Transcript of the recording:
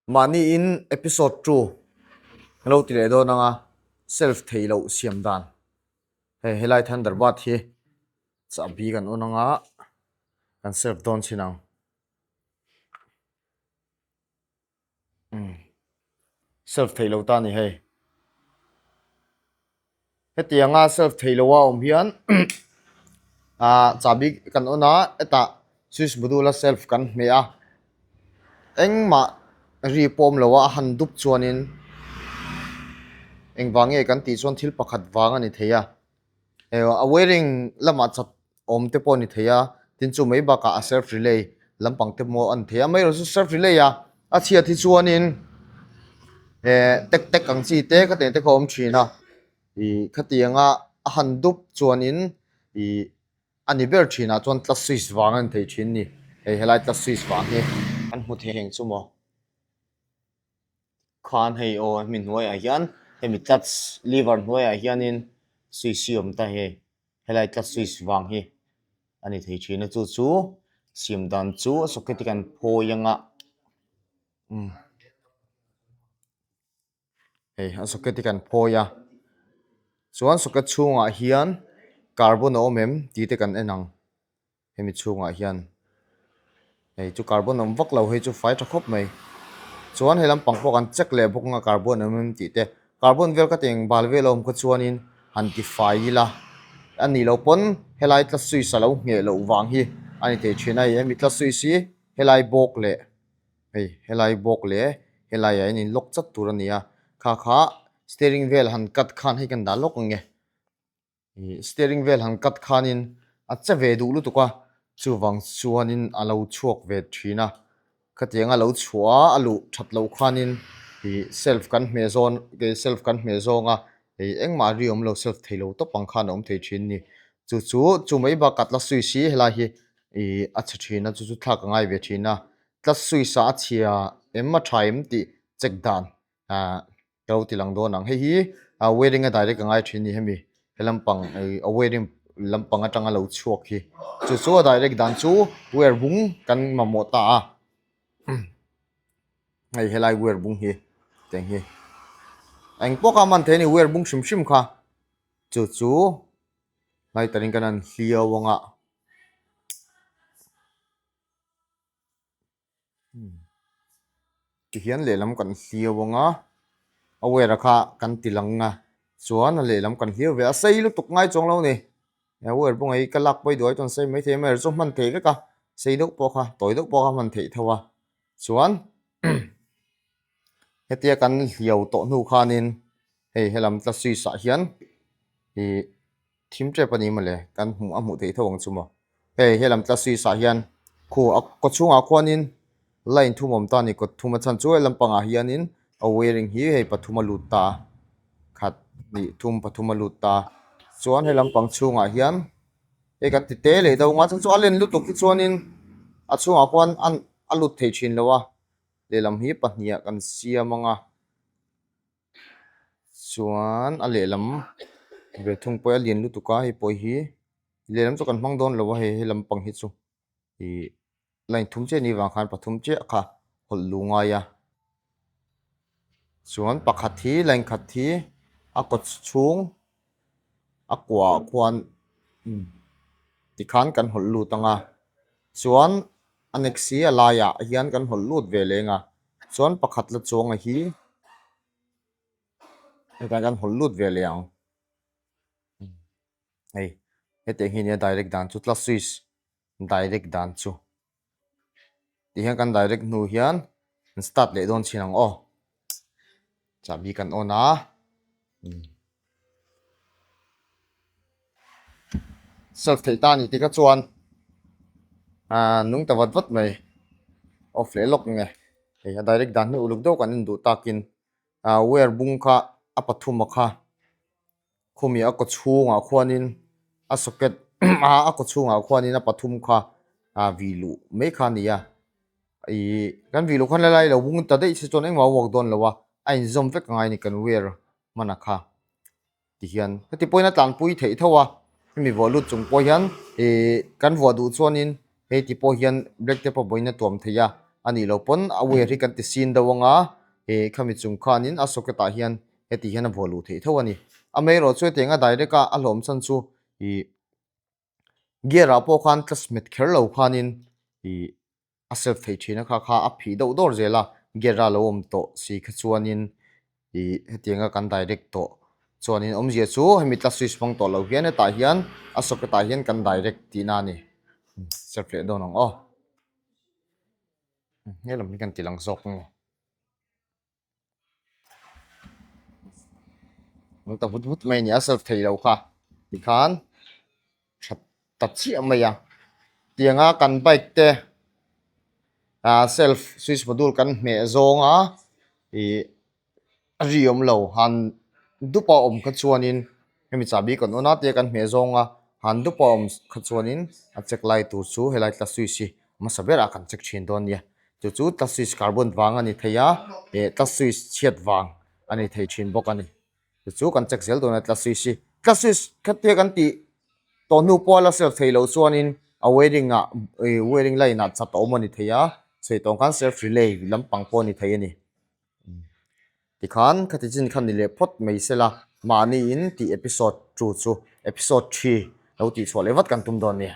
Mahniin episode 2 lo ti leh dawn anga self theih loh siam dan hei helai Thunderbird hi chahbi kan on anga kan self dawn chhin ang. Self theih loh ta a ni hei. Hetianga self theih loh a awm hian ah chahbi kan on a hetah switch module a self kan hmeh a engmah ri pawh awm lo a a han dup chuanin engvang nge kan tih chuan thil pakhat vang a ni thei a a wiring lamah chat awm te pawh a ni thei a tin chu mai bakah a self relay lampang te pawh a ni thei a amaherawhchu chu self relay a a chhiat hi chuanin eh tek tek ang chi te ka tih te kha a awm thin a ih khatianga a han dup chuanin ih a ni ber thinah chuan tla switch vang a ni thei thin a ni hei helai tla switch vang hi an hmu thei ang chu maw. Khan hei aw hemi hnuaiah hian hemi clutch lever hnuaiah hianin switch hi a awm ta hei helai clutch switch vang hi a ni thei thin a chu chu siam dan chu a socket hi kan phawi anga umm hei a socket hi kan phawi a chuan socket chhungah hian carbon a awm em tih te kan en ang. Hemi chhungah hian hei chu carbon awm vak lo hei chu fai tha khawp mai chuan he lampang pawh kan check leh bawk anga carbon awm em tih te carbon vel ka tih bal vel a awm kha chuanin han ti fai ila a nih loh pawn helai tla switch a lo ngheh loh vang hi a ni thei thin a hemi tla switch hi helai bawk leh hei helai bawk leh helai ah hian in lock chat tur a ni a kha kha steering vel han cut khan hei kan dah lawk ang e. Ih steering vel han cut khanin a che ve duh lutuk a, chuvang chuanin a lo chhuak ve thin a, khatiang a lo chhuah a a luh that loh khanin ih self kan hmeh zawn self kan hmeh zawng a ih engmah ri awm lo self thei lo tawp ang khan a awm thei thin a ni. Chu chu chu mai bakah tla switch hi helai hi ih a chhe thin a chu chu thlak a ngai ve thin a, tla switch ah a chhia em a tha em tih check dan ah Ka lo ti lang dawn ang. Hei hi a wearing a direct a ngai thin a ni hemi he lampang ih a wearing lampang atanga lo chhuak hi chu chu a direct dan chu wire bung kan mamawh ta a hei helai wire bung hi tiang hi engpawh kha a hman theih a ni wire bung hrim hrim kha chu chu lighter in kan han hliau ang a. Tihian lehlam kan hliau ang a, a wire kha kan ti lang a, chuan a lehlam kan hliau ve a, a sei lutuk ngai chuang lo a ni. He wire bunga hi ka lak pawi duai chuan sei maithei a, amaherawhchu chu hman theih vek a, sei deuh pawh kha tawi deuh pawh kha hman theih tho a, chuan hetia kan hliau tawh hnu khanin hei helam tla switch ah hian ih. Thim tep a ni mawle, kan hmuh a hmuh theih tho ang chu maw. Hei helam tla switch ah hian khu a kaw chhungah khuanin line thum awm ta a ni kawt thum a chhan chu helam pangah hianin a wiring hi hei pathum a lut ta a, khat hnih thum pathum a lut ta a, chuan helam pang chhungah hian hei kan ti te leh deuh ang a chhan chu a len lutuk hi chuanin a chhungah khuan a lut thei thin lo a, lehlam hi pahnih ah kan siam ang a. Chuan a lehlam ve thung pawh hi a lian lutuk a hei pawh hi lehlam chu kan hmang dawn lo a hei he lampang hi chu ih line thum chiah anih vang khan pathum chiah kha hawlh luh ngai a chuan pakhat hi line khat hi a kawt chhung a kuah khuan tikhan kan hawlh lut ang a chuan a next hi a laiah hian kan hawlh lut ve leng a. Chuan pakhat la chuanga hi hetah hian hawl lut ve leh ang hei hetiang hi nia direct dan chu tla switch direct dan chu tihian kan direct hnu hian an start leh dawn chin ang aw chahbi kan on a. Self theih ta a ni tikha chuan ahh nung ta vat vat mai off leh lawk nge hei a direct dan hi uluk deuh kan en duh takin ahh wire bung kha a pathum a kha khumi a kaw chhungah khuanin a socket a kaw chhungah khuanin a pathum kha ah vih luh mai kha a ni a ihh kan vih luh khan helai lo bung ta daih se chuan engmah a work dawn lo a a inzawm vek angai a ni kan wire hman a kha. Tihian heti pawhin a tlanpui theih tho a, hemi vuah lut chung pawh hian ih kan vuah duh chuanin hei ti pawh hian brake te pawh vawiin a tuam thei a. A nih loh pawn a wire hi kan ti sin deuh anga ih khami chung khanin a socket ah hian heti hian a vuah luh theih tho a ni. Amaherawhchu hetiang a direct a a hlawm chhan chu ih gear ah pawh khan clutch hmet kher lo khanin ih a self theih thin a kha kha a phih deuh dawr zel a gear a lo awm tawh si kha chuanin ih hetiang a kan direct tawh chuanin awmzia chu hemi clutch switch hmang tawh lo hian hetah hian a socket ah hian kan direct tihna a ni self leh dawn ang aw. He lam hi kan ti lang zawk nge. An ta vut vut mai a ni a self thei lo kha tikhan tha ta chiah mai a tianga kan bike te ah self switch module kan hmeh zawng a ih A ri awm lo, han dup a awm kha chuanin hemi chahbi kan on a tia kan hmeh zawng a, han dup a awm kha chuanin a check lai tur chu helai tla switch hi hmasa berah kan check thin dawn nia. Chu chu tla switch carbon vang a ni thei a, eh tla switch chhiat vang a ni thei thin bawk a ni. Chu chu kan check zel dawn a tla switch hi. Tla switch khatia kan tih tawh hnu pawh a la self thei loh chuanin a wiring ah ih wiring line ah chat a awm a ni thei a, sawi tawng khan self relay lampang pawh a ni thei a ni. Tikhan khati chin kha ni leh phawt mai sela mahniin tih episode 2 chu episode 3 lo tihchhuah leh vat kan tum dawn nia.